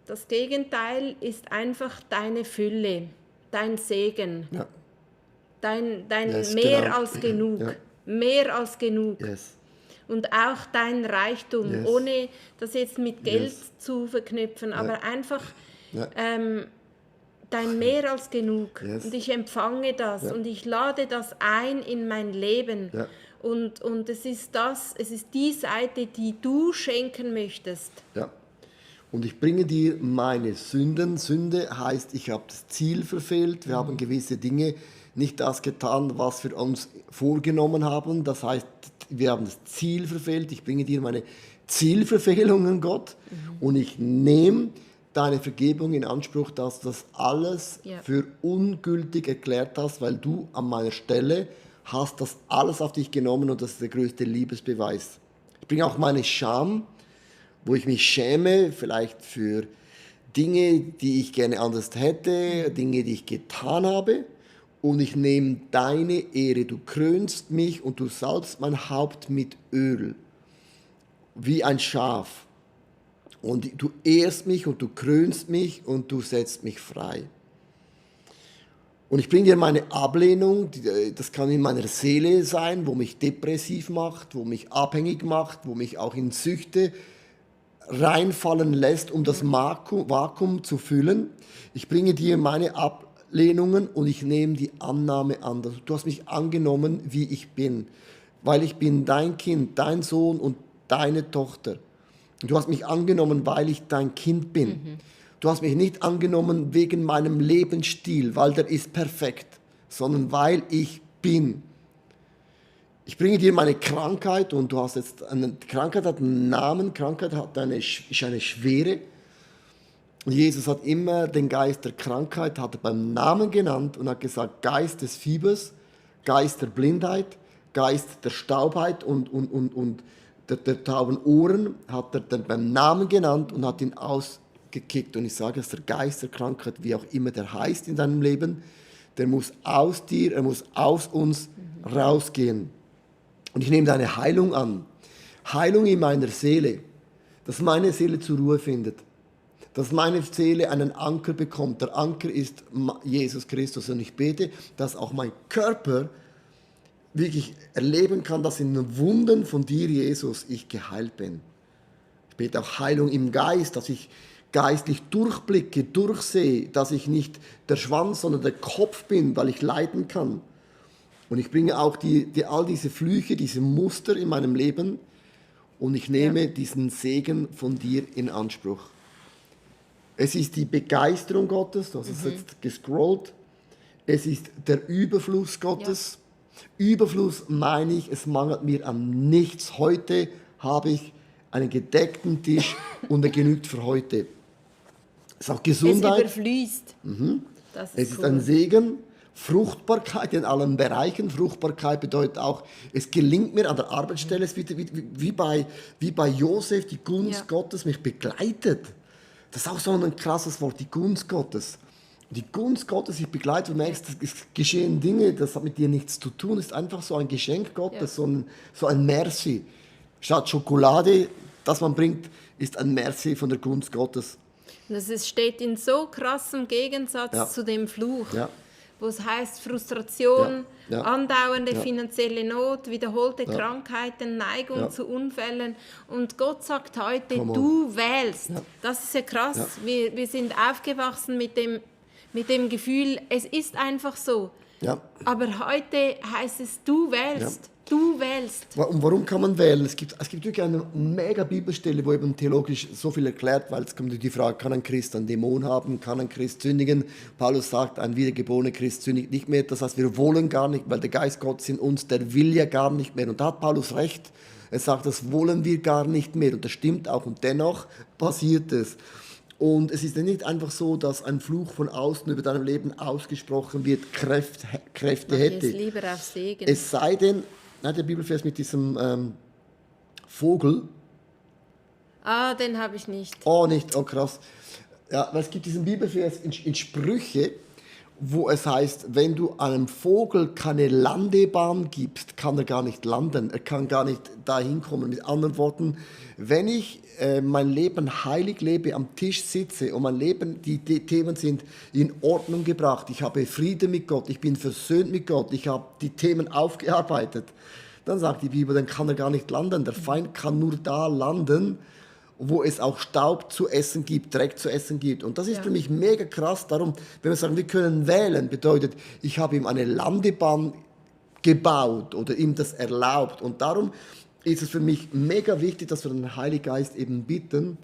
das Gegenteil ist einfach deine Fülle, dein Segen. Ja. Dein mehr als genug, mehr als genug. Und auch dein Reichtum, ohne das jetzt mit Geld zu verknüpfen, aber einfach dein mehr als genug. Und ich empfange das und ich lade das ein in mein Leben. Und es ist die Seite, die du schenken möchtest. Ja. Und ich bringe dir meine Sünden. Sünde heißt, ich habe das Ziel verfehlt. Wir haben gewisse Dinge nicht das getan, was wir uns vorgenommen haben. Das heißt, wir haben das Ziel verfehlt. Ich bringe dir meine Zielverfehlungen, Gott. Und ich nehme deine Vergebung in Anspruch, dass du das alles für ungültig erklärt hast, weil du an meiner Stelle hast das alles auf dich genommen und das ist der größte Liebesbeweis. Ich bringe auch meine Scham, wo ich mich schäme, vielleicht für Dinge, die ich gerne anders hätte, Dinge, die ich getan habe. Und ich nehme deine Ehre. Du krönst mich und du salbst mein Haupt mit Öl, wie ein Schaf. Und du ehrst mich und du krönst mich und du setzt mich frei. Und ich bringe dir meine Ablehnung, das kann in meiner Seele sein, wo mich depressiv macht, wo mich abhängig macht, wo mich auch in Süchte reinfallen lässt, um das Vakuum zu füllen. Ich bringe dir meine Ablehnungen und ich nehme die Annahme an. Du hast mich angenommen, wie ich bin, weil ich bin dein Kind, dein Sohn und deine Tochter. Du hast mich angenommen, weil ich dein Kind bin. Du hast mich nicht angenommen wegen meinem Lebensstil, weil der ist perfekt, sondern weil ich bin. Ich bringe dir meine Krankheit und du hast jetzt Krankheit hat einen Namen, Krankheit ist eine Schwere. Und Jesus hat immer den Geist der Krankheit hat er beim Namen genannt und hat gesagt, Geist des Fiebers, Geist der Blindheit, Geist der Staubheit und der tauben Ohren hat er dann beim Namen genannt und hat ihn ausgekickt. Und ich sage, dass der Geist der Krankheit, wie auch immer der heißt in deinem Leben, der muss aus dir, er muss aus uns rausgehen. Und ich nehme deine Heilung an. Heilung in meiner Seele, dass meine Seele zur Ruhe findet. Dass meine Seele einen Anker bekommt. Der Anker ist Jesus Christus. Und ich bete, dass auch mein Körper wirklich erleben kann, dass in den Wunden von dir, Jesus, ich geheilt bin. Ich bete auch Heilung im Geist, dass ich geistlich durchblicke, durchsehe, dass ich nicht der Schwanz, sondern der Kopf bin, weil ich leiden kann. Und ich bringe auch all diese Flüche, diese Muster in meinem Leben und ich nehme diesen Segen von dir in Anspruch. Es ist die Begeisterung Gottes, das ist jetzt gescrollt. Es ist der Überfluss Gottes. Ja. Überfluss meine ich, es mangelt mir an nichts. Heute habe ich einen gedeckten Tisch und er genügt für heute. Es ist auch Gesundheit. Es überfließt. Das ist es ist ein Segen. Fruchtbarkeit in allen Bereichen. Fruchtbarkeit bedeutet auch, es gelingt mir an der Arbeitsstelle, es ist wie bei Josef, die Gunst Gottes mich begleitet. Das ist auch so ein krasses Wort, die Gunst Gottes. Die Gunst Gottes, ich begleite, du merkst, es geschehen Dinge, das hat mit dir nichts zu tun, ist einfach so ein Geschenk Gottes, so ein Merci. Statt Schokolade, das man bringt, ist ein Merci von der Gunst Gottes. Das steht in so krassem Gegensatz zu dem Fluch, wo es heißt Frustration, andauernde finanzielle Not, wiederholte Krankheiten, Neigung zu Unfällen. Und Gott sagt heute, du wählst. Das ist ja krass. Ja. Wir sind aufgewachsen mit dem Gefühl, es ist einfach so. Ja. Aber heute heißt es, du wählst. Ja. Du wählst. Und warum kann man wählen? Es gibt wirklich eine mega Bibelstelle, wo eben theologisch so viel erklärt, weil es kommt die Frage, kann ein Christ einen Dämon haben, kann ein Christ sündigen? Paulus sagt, ein wiedergeborener Christ sündigt nicht mehr. Das heißt, wir wollen gar nicht, weil der Geist Gottes in uns, der will ja gar nicht mehr. Und da hat Paulus recht. Er sagt, das wollen wir gar nicht mehr. Und das stimmt auch. Und dennoch passiert es. Und es ist ja nicht einfach so, dass ein Fluch von außen über deinem Leben ausgesprochen wird, Kräfte hätte. Es lieber auf Segen. Es sei denn, der Bibelvers mit diesem Vogel. Den habe ich nicht. Oh, nicht? Oh, krass. Ja, weil es gibt diesen Bibelvers in Sprüche, wo es heißt, wenn du einem Vogel keine Landebahn gibst, kann er gar nicht landen. Er kann gar nicht dahin kommen. Mit anderen Worten, wenn ich mein Leben heilig lebe, am Tisch sitze und mein Leben, die Themen sind in Ordnung gebracht, ich habe Frieden mit Gott, ich bin versöhnt mit Gott, ich habe die Themen aufgearbeitet, dann sagt die Bibel, dann kann er gar nicht landen. Der Feind kann nur da landen, wo es auch Staub zu essen gibt, Dreck zu essen gibt. Und das ist für mich mega krass. Darum, wenn wir sagen, wir können wählen, bedeutet, ich habe ihm eine Landebahn gebaut oder ihm das erlaubt. Und darum ist es für mich mega wichtig, dass wir den Heiligen Geist eben bitten,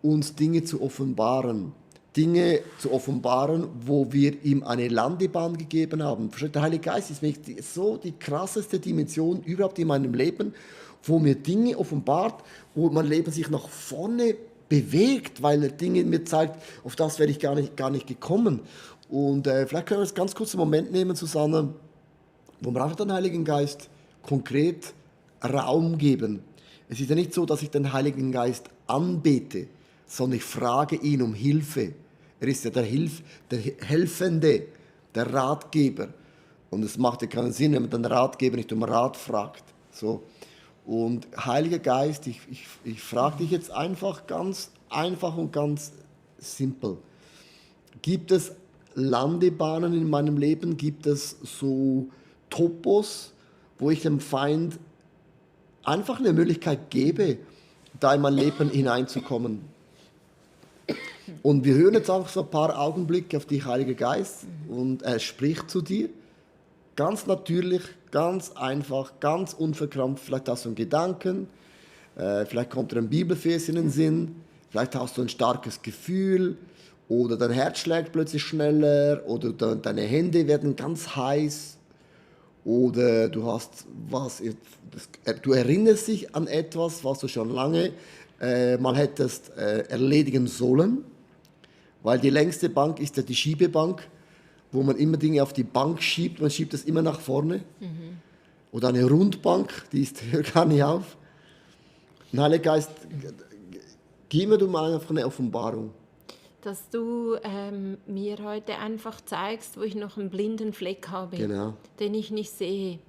uns Dinge zu offenbaren. Dinge zu offenbaren, wo wir ihm eine Landebahn gegeben haben. Der Heilige Geist ist für mich so die krasseste Dimension überhaupt in meinem Leben, wo mir Dinge offenbart, wo mein Leben sich nach vorne bewegt, weil er Dinge mir zeigt, auf das wäre ich gar nicht gekommen. Und vielleicht können wir jetzt ganz kurz einen Moment nehmen zusammen, wo wir einfach den Heiligen Geist konkret Raum geben. Es ist ja nicht so, dass ich den Heiligen Geist anbete, sondern ich frage ihn um Hilfe. Er ist ja der Helfende, der Ratgeber. Und es macht ja keinen Sinn, wenn man den Ratgeber nicht um Rat fragt. So. Und Heiliger Geist, ich frage dich jetzt einfach ganz einfach und ganz simpel. Gibt es Landebahnen in meinem Leben? Gibt es so Topos, wo ich dem Feind einfach eine Möglichkeit gebe, da in mein Leben hineinzukommen? Und wir hören jetzt auch so ein paar Augenblicke auf dich, Heiliger Geist, und er spricht zu dir. Ganz natürlich, ganz einfach, ganz unverkrampft. Vielleicht hast du einen Gedanken, vielleicht kommt dir ein Bibelvers in den Sinn, vielleicht hast du ein starkes Gefühl oder dein Herz schlägt plötzlich schneller oder deine Hände werden ganz heiß oder du erinnerst dich an etwas, was du schon lange mal hättest erledigen sollen. Weil die längste Bank ist ja die Schiebebank, wo man immer Dinge auf die Bank schiebt. Man schiebt das immer nach vorne. Oder eine Rundbank, die hört gar nicht auf. Und Heiliger Geist, gib mir du mal einfach eine Offenbarung. Dass du mir heute einfach zeigst, wo ich noch einen blinden Fleck habe, Genau. den ich nicht sehe.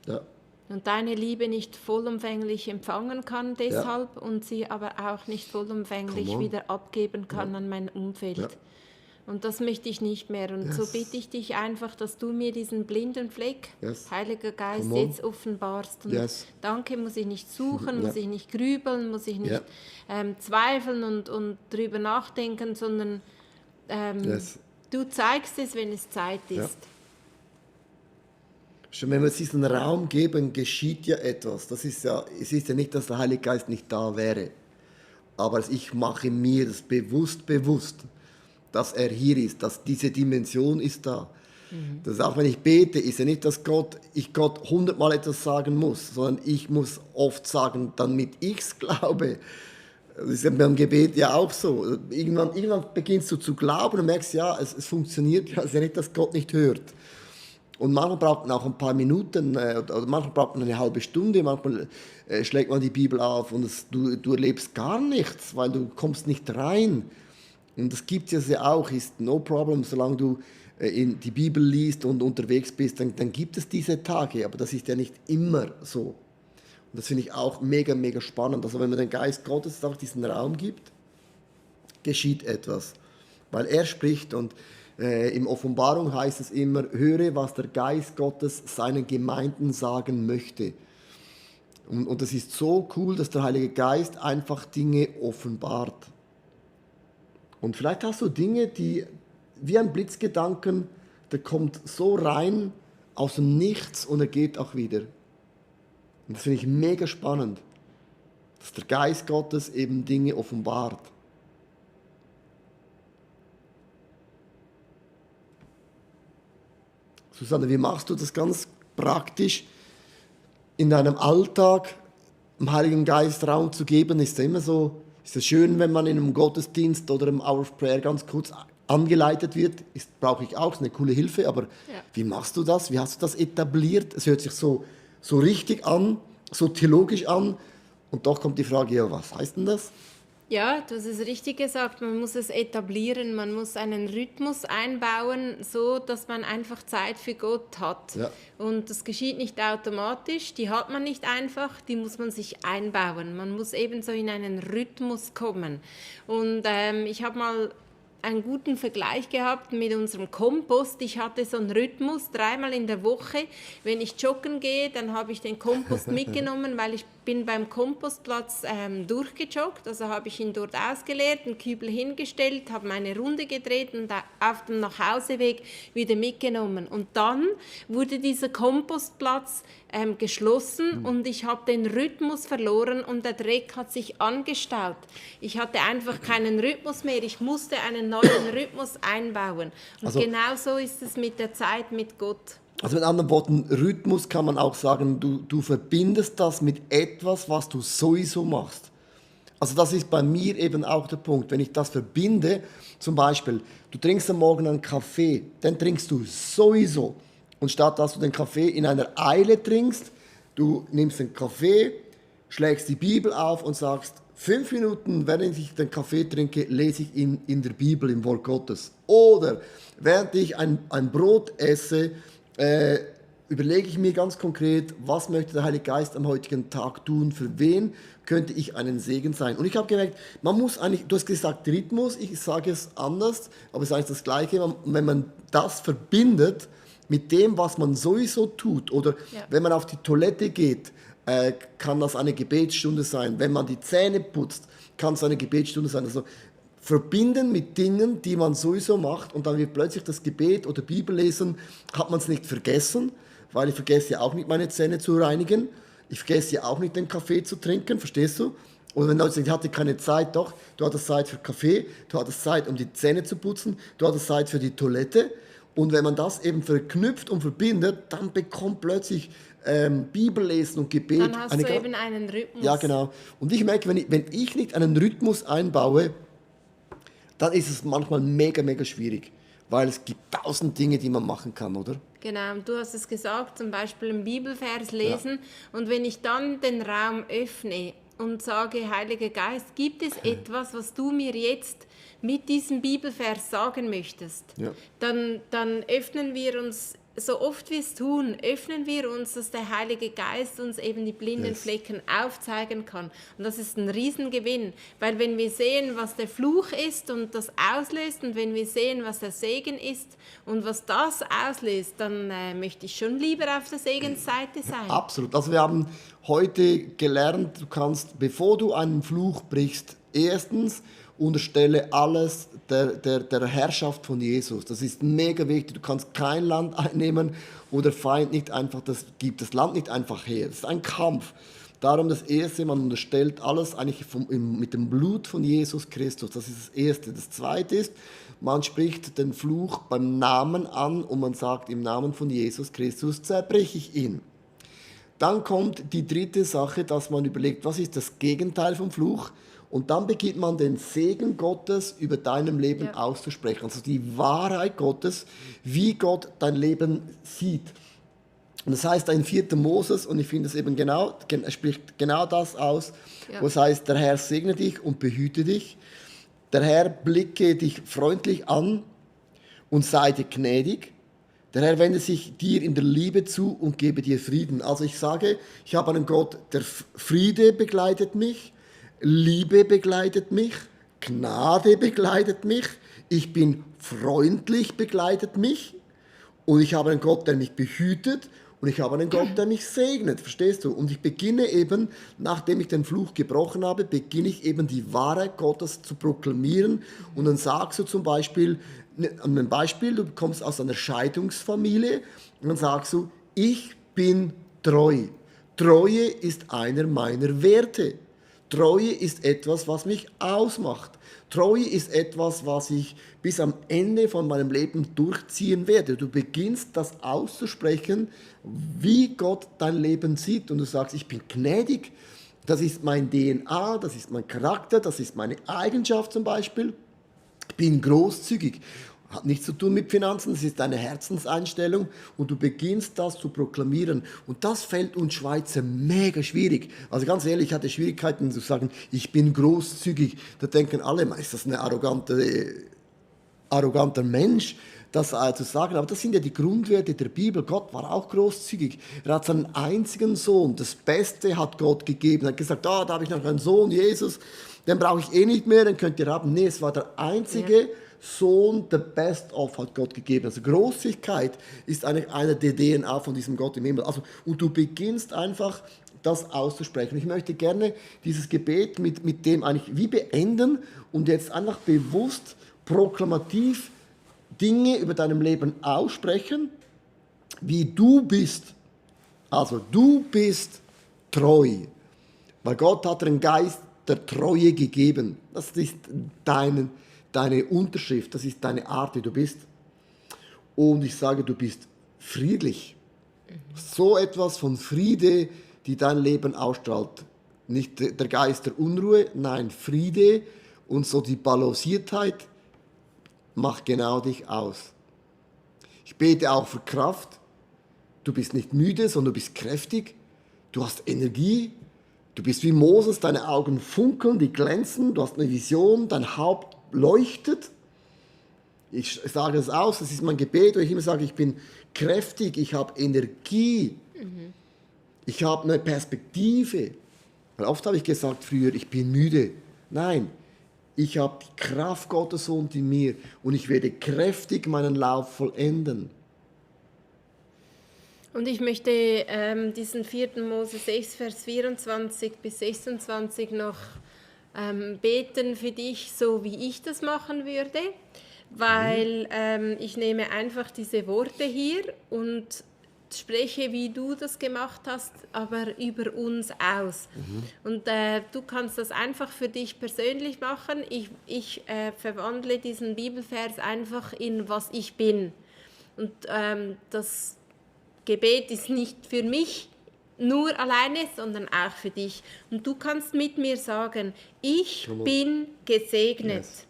Ja. Und deine Liebe nicht vollumfänglich empfangen kann deshalb und sie aber auch nicht vollumfänglich wieder abgeben kann an mein Umfeld. Ja. Und das möchte ich nicht mehr. Und so bitte ich dich einfach, dass du mir diesen blinden Fleck, Heiliger Geist, jetzt offenbarst. Und danke, muss ich nicht suchen, muss ich nicht grübeln, muss ich nicht zweifeln und drüber nachdenken, sondern du zeigst es, wenn es Zeit ist. Schon wenn wir uns diesen Raum geben, geschieht ja etwas. Es ist ja nicht, dass der Heilige Geist nicht da wäre. Aber ich mache mir das bewusst, dass er hier ist, dass diese Dimension ist da. Das auch wenn ich bete, ist ja nicht, dass ich Gott 100-mal etwas sagen muss, sondern ich muss oft sagen, damit ich es glaube. Das ist ja beim Gebet ja auch so. Irgendwann beginnst du zu glauben und merkst, ja, es funktioniert ja. Es ist ja nicht, dass Gott nicht hört. Und manchmal braucht man auch ein paar Minuten, oder manchmal braucht man eine halbe Stunde, manchmal schlägt man die Bibel auf und du erlebst gar nichts, weil du kommst nicht rein. Und das gibt es ja auch, ist no problem, solange du in die Bibel liest und unterwegs bist, dann gibt es diese Tage, aber das ist ja nicht immer so. Und das finde ich auch mega, mega spannend. Also wenn man den Geist Gottes auch diesen Raum gibt, geschieht etwas. Weil er spricht und in Offenbarung heißt es immer, höre, was der Geist Gottes seinen Gemeinden sagen möchte. Und das ist so cool, dass der Heilige Geist einfach Dinge offenbart. Und vielleicht hast du Dinge, die wie ein Blitzgedanken, der kommt so rein aus dem Nichts und er geht auch wieder. Und das finde ich mega spannend, dass der Geist Gottes eben Dinge offenbart. Susanne, wie machst du das ganz praktisch in deinem Alltag, dem Heiligen Geist Raum zu geben? Ist es schön, wenn man in einem Gottesdienst oder im Hour of Prayer ganz kurz angeleitet wird? Brauche ich auch, ist eine coole Hilfe, aber wie machst du das? Wie hast du das etabliert? Es hört sich so richtig an, so theologisch an und doch kommt die Frage, ja, was heißt denn das? Ja, du hast es richtig gesagt, man muss es etablieren, man muss einen Rhythmus einbauen, so dass man einfach Zeit für Gott hat. Ja. Und das geschieht nicht automatisch, die hat man nicht einfach, die muss man sich einbauen. Man muss eben so in einen Rhythmus kommen. Und ich habe mal einen guten Vergleich gehabt mit unserem Kompost. Ich hatte so einen Rhythmus, 3-mal in der Woche. Wenn ich joggen gehe, dann habe ich den Kompost mitgenommen, weil ich bin beim Kompostplatz durchgejoggt. Also habe ich ihn dort ausgeleert, einen Kübel hingestellt, habe meine Runde gedreht und auf dem Nachhauseweg wieder mitgenommen. Und dann wurde dieser Kompostplatz geschlossen und ich habe den Rhythmus verloren und der Dreck hat sich angestaut. Ich hatte einfach keinen Rhythmus mehr. Ich musste einen neuen Rhythmus einbauen. Und also, genau so ist es mit der Zeit mit Gott. Also mit anderen Worten, Rhythmus kann man auch sagen, du verbindest das mit etwas, was du sowieso machst. Also das ist bei mir eben auch der Punkt. Wenn ich das verbinde, zum Beispiel, du trinkst am Morgen einen Kaffee, den trinkst du sowieso. Und statt dass du den Kaffee in einer Eile trinkst, du nimmst den Kaffee, schlägst die Bibel auf und sagst, 5 Minuten, während ich den Kaffee trinke, lese ich in der Bibel, im Wort Gottes. Oder während ich ein Brot esse, überlege ich mir ganz konkret, was möchte der Heilige Geist am heutigen Tag tun, für wen könnte ich einen Segen sein. Und ich habe gemerkt, man muss eigentlich, du hast gesagt Rhythmus, ich sage es anders, aber es ist eigentlich das Gleiche, wenn man das verbindet mit dem, was man sowieso tut, oder wenn man auf die Toilette geht, kann das eine Gebetsstunde sein. Wenn man die Zähne putzt, kann es eine Gebetsstunde sein. Also verbinden mit Dingen, die man sowieso macht, und dann wird plötzlich das Gebet oder Bibellesen, hat man es nicht vergessen, weil ich vergesse ja auch nicht, meine Zähne zu reinigen. Ich vergesse ja auch nicht, den Kaffee zu trinken, verstehst du? Oder wenn Leute sagen, ich hatte keine Zeit, doch, du hattest Zeit für Kaffee, du hattest Zeit, um die Zähne zu putzen, du hattest Zeit für die Toilette. Und wenn man das eben verknüpft und verbindet, dann bekommt plötzlich Bibellesen und Gebet. Dann hast du eben einen Rhythmus. Ja, genau. Und ich merke, wenn ich nicht einen Rhythmus einbaue, dann ist es manchmal mega, mega schwierig, weil es gibt 1000 Dinge, die man machen kann, oder? Genau, du hast es gesagt, zum Beispiel einen Bibelvers lesen und wenn ich dann den Raum öffne und sage, Heiliger Geist, gibt es etwas, was du mir jetzt mit diesem Bibelvers sagen möchtest, Ja. dann öffnen wir uns, so oft wir es tun, öffnen wir uns, dass der Heilige Geist uns eben die blinden Flecken aufzeigen kann. Und das ist ein Riesengewinn, weil wenn wir sehen, was der Fluch ist und das auslöst und wenn wir sehen, was der Segen ist und was das auslöst, dann möchte ich schon lieber auf der Segensseite sein. Absolut. Also wir haben heute gelernt, du kannst, bevor du einen Fluch brichst, erstens unterstelle alles der Herrschaft von Jesus. Das ist mega wichtig. Du kannst kein Land einnehmen, wo der Feind nicht einfach gibt das Land nicht einfach her. Das ist ein Kampf. Darum das Erste, man unterstellt alles eigentlich mit dem Blut von Jesus Christus. Das ist das Erste. Das Zweite ist, man spricht den Fluch beim Namen an und man sagt, im Namen von Jesus Christus zerbreche ich ihn. Dann kommt die dritte Sache, dass man überlegt, was ist das Gegenteil vom Fluch? Und dann beginnt man den Segen Gottes über deinem Leben auszusprechen. Also die Wahrheit Gottes, wie Gott dein Leben sieht. Und das heißt in 4. Moses, und ich finde es eben genau, er spricht genau das aus, wo es heißt, der Herr segne dich und behüte dich. Der Herr blicke dich freundlich an und sei dir gnädig. Der Herr wende sich dir in der Liebe zu und gebe dir Frieden. Also ich sage, ich habe einen Gott, der Friede begleitet mich, Liebe begleitet mich, Gnade begleitet mich, ich bin freundlich begleitet mich und ich habe einen Gott, der mich behütet und ich habe einen Gott, der mich segnet, verstehst du? Und ich beginne eben, nachdem ich den Fluch gebrochen habe, beginne ich eben die Wahrheit Gottes zu proklamieren und dann sagst du zum Beispiel, an einem Beispiel, du kommst aus einer Scheidungsfamilie und dann sagst du, ich bin treu. Treue ist einer meiner Werte. Treue ist etwas, was mich ausmacht. Treue ist etwas, was ich bis am Ende von meinem Leben durchziehen werde. Du beginnst das auszusprechen, wie Gott dein Leben sieht. Und du sagst, ich bin gnädig, das ist mein DNA, das ist mein Charakter, das ist meine Eigenschaft zum Beispiel. Ich bin großzügig. Hat nichts zu tun mit Finanzen, das ist eine Herzenseinstellung und du beginnst das zu proklamieren. Und das fällt uns Schweizer mega schwierig. Also ganz ehrlich, ich hatte Schwierigkeiten zu sagen, ich bin großzügig. Da denken alle, ist das ein arroganter Mensch, das zu sagen. Aber das sind ja die Grundwerte der Bibel. Gott war auch großzügig. Er hat seinen einzigen Sohn, das Beste hat Gott gegeben. Er hat gesagt, da habe ich noch einen Sohn, Jesus, den brauche ich eh nicht mehr, den könnt ihr haben. Nee, es war der einzige Sohn, the best of hat Gott gegeben. Also Großzügigkeit ist eigentlich eine der DNA von diesem Gott im Himmel. Also, und du beginnst einfach das auszusprechen. Ich möchte gerne dieses Gebet mit dem eigentlich wie beenden und jetzt einfach bewusst proklamativ Dinge über deinem Leben aussprechen, wie du bist. Also du bist treu, weil Gott hat den Geist der Treue gegeben. Das ist deine Unterschrift, das ist deine Art, wie du bist. Und ich sage, du bist friedlich. So etwas von Friede, die dein Leben ausstrahlt. Nicht der Geist der Unruhe, nein, Friede und so die Balanciertheit macht genau dich aus. Ich bete auch für Kraft. Du bist nicht müde, sondern du bist kräftig. Du hast Energie. Du bist wie Moses, deine Augen funkeln, die glänzen. Du hast eine Vision, dein Haupt leuchtet. Ich sage das aus, das ist mein Gebet, wo ich immer sage, ich bin kräftig, ich habe Energie. Ich habe eine Perspektive. Weil oft habe ich gesagt früher, ich bin müde. Nein, ich habe die Kraft Gottes und in mir und ich werde kräftig meinen Lauf vollenden. Und ich möchte diesen 4. Mose 6, Vers 24 bis 26 noch beten für dich, so wie ich das machen würde, weil ich nehme einfach diese Worte hier und spreche, wie du das gemacht hast, aber über uns aus. Und du kannst das einfach für dich persönlich machen. Ich verwandle diesen Bibelvers einfach in was ich bin. Und das Gebet ist nicht für mich nur alleine, sondern auch für dich. Und du kannst mit mir sagen, ich bin gesegnet. Yes.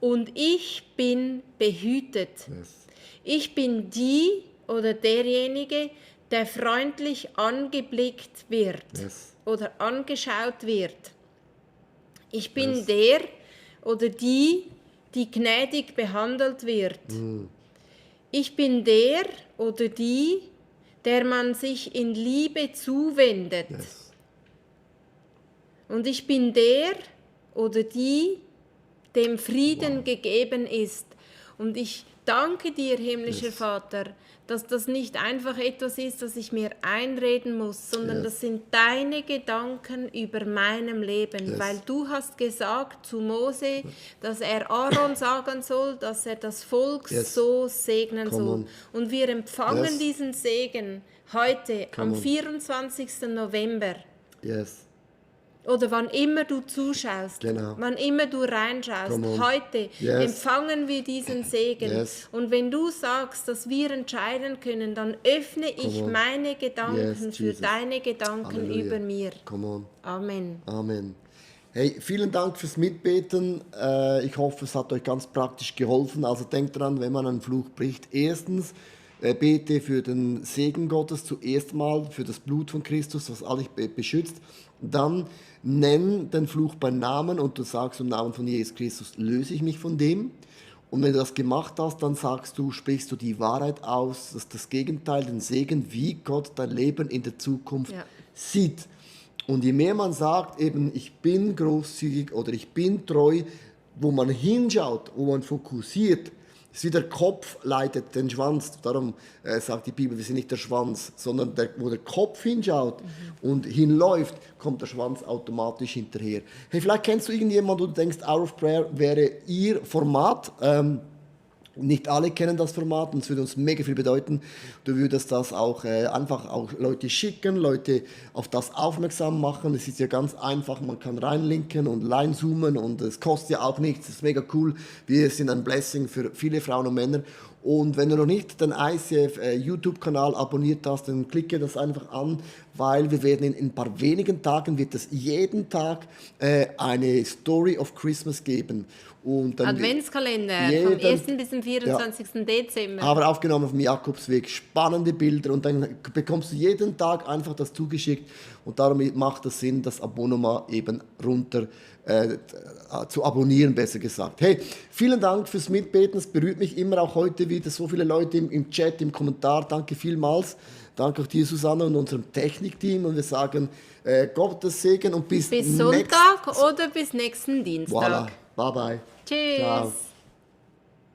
und ich bin behütet. Yes. Ich bin die oder derjenige, der freundlich angeblickt wird Yes. oder angeschaut wird. Ich bin Yes. der oder die gnädig behandelt wird. Ich bin der oder die, der man sich in Liebe zuwendet. Yes. Und ich bin der oder die, dem Frieden gegeben ist. Und ich danke dir, himmlischer Vater, dass das nicht einfach etwas ist, das ich mir einreden muss, sondern das sind deine Gedanken über meinem Leben. Weil du hast gesagt zu Mose, dass er Aaron sagen soll, dass er das Volk so segnen soll. Und wir empfangen diesen Segen heute am 24. November. Yes. Oder wann immer du zuschaust, wann immer du reinschaust, heute empfangen wir diesen Segen. Yes. Und wenn du sagst, dass wir entscheiden können, dann öffne ich meine Gedanken für deine Gedanken Halleluja. über mir. Come on. Amen. Amen. Hey, vielen Dank fürs Mitbeten. Ich hoffe, es hat euch ganz praktisch geholfen. Also denkt dran, wenn man einen Fluch bricht, erstens, bete für den Segen Gottes zuerst mal, für das Blut von Christus, was alle beschützt. Dann nenn den Fluch beim Namen und du sagst im Namen von Jesus Christus, löse ich mich von dem. Und wenn du das gemacht hast, dann sprichst du die Wahrheit aus, das Gegenteil, den Segen, wie Gott dein Leben in der Zukunft sieht. Und je mehr man sagt, eben ich bin großzügig oder ich bin treu, wo man hinschaut, wo man fokussiert, ist wie der Kopf leitet den Schwanz. Darum sagt die Bibel, wir sind nicht der Schwanz, sondern wo der Kopf hinschaut und hinläuft, kommt der Schwanz automatisch hinterher. Hey, vielleicht kennst du irgendjemanden, wo du denkst, Hour of Prayer wäre ihr Format. Nicht alle kennen das Format und es würde uns mega viel bedeuten. Du würdest das auch einfach auch Leute schicken, Leute auf das aufmerksam machen. Es ist ja ganz einfach, man kann reinlinken und reinzoomen und es kostet ja auch nichts. Es ist mega cool. Wir sind ein Blessing für viele Frauen und Männer. Und wenn du noch nicht den ICF YouTube-Kanal abonniert hast, dann klicke das einfach an, weil wir werden in ein paar wenigen Tagen, wird es jeden Tag eine Story of Christmas geben. Und dann Adventskalender vom 1. bis zum 24. Dezember. Aber aufgenommen auf dem Jakobsweg, spannende Bilder und dann bekommst du jeden Tag einfach das zugeschickt und darum macht es Sinn, das Abonnement eben runter zu abonnieren, besser gesagt. Hey, vielen Dank fürs Mitbeten, es berührt mich immer, auch heute wieder so viele Leute im Chat, im Kommentar, danke vielmals. Danke auch dir, Susanne, und unserem Technikteam und wir sagen Gottes Segen und bis Sonntag oder bis nächsten Dienstag. Voilà, bye bye. Tschüss. Ciao.